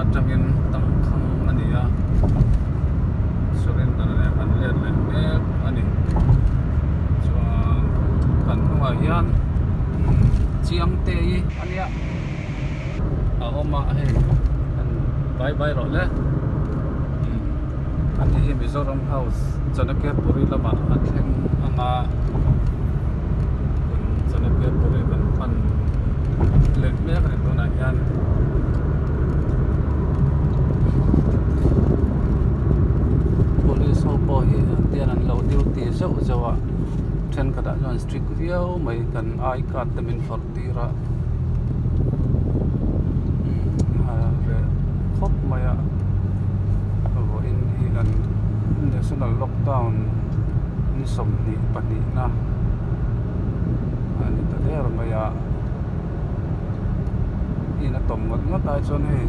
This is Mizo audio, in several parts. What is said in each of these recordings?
atangin tangkhang a ni a Surendra nen an let leh mek a ni chuan kan hnungah hian chiang te hi a nia a awm a hei an vai vai rawh le ani hi Mizoram house Chanakepuri lamah a thleng ang a Chanakepuri kan hman leh mek a ni tunah hian. Police ho pawh hi tian an lo duty zeuh zeuh a thenkhat ah chuan strict viau mai kan I card te min phawrh tir a a reh khawp mai a vawiin hi an national lockdown ni 22 na a ni ta der mai a. In a tawm ngawt ngawt ai chuan hei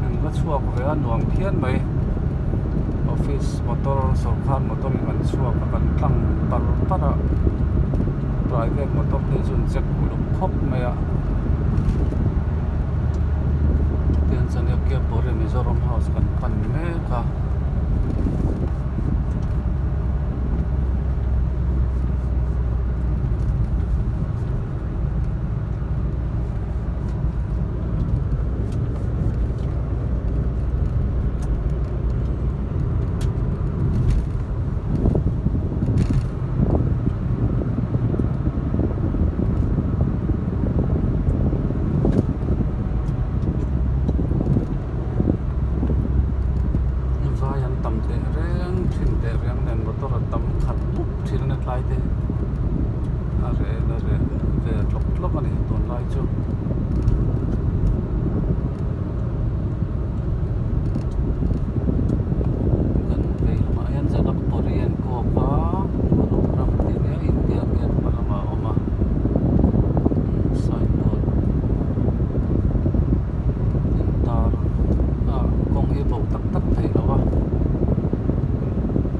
an va chhuak ve a nuam phian mai office motor sawrkar motor in an chhuak a kan tlang par par a private motor te chu an check uluk khawp mai a tihian chuan Kiapuri Mizoram house kan pan mek a. Vai an tam teh reng thin teh reng nen motor a tam khat mup thin a ni tlai te a reh la reh ve tlawk tlawk a ni tunlai chu. Kan vei lamah hian Janakpuri an kawk a ram tih nia India gate hma lamah a awm a signboard intar a kawng hi bo tak tak theih loh a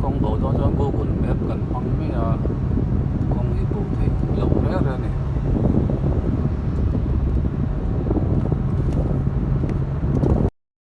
kawng bo dawn chuan google map kan hmang mai.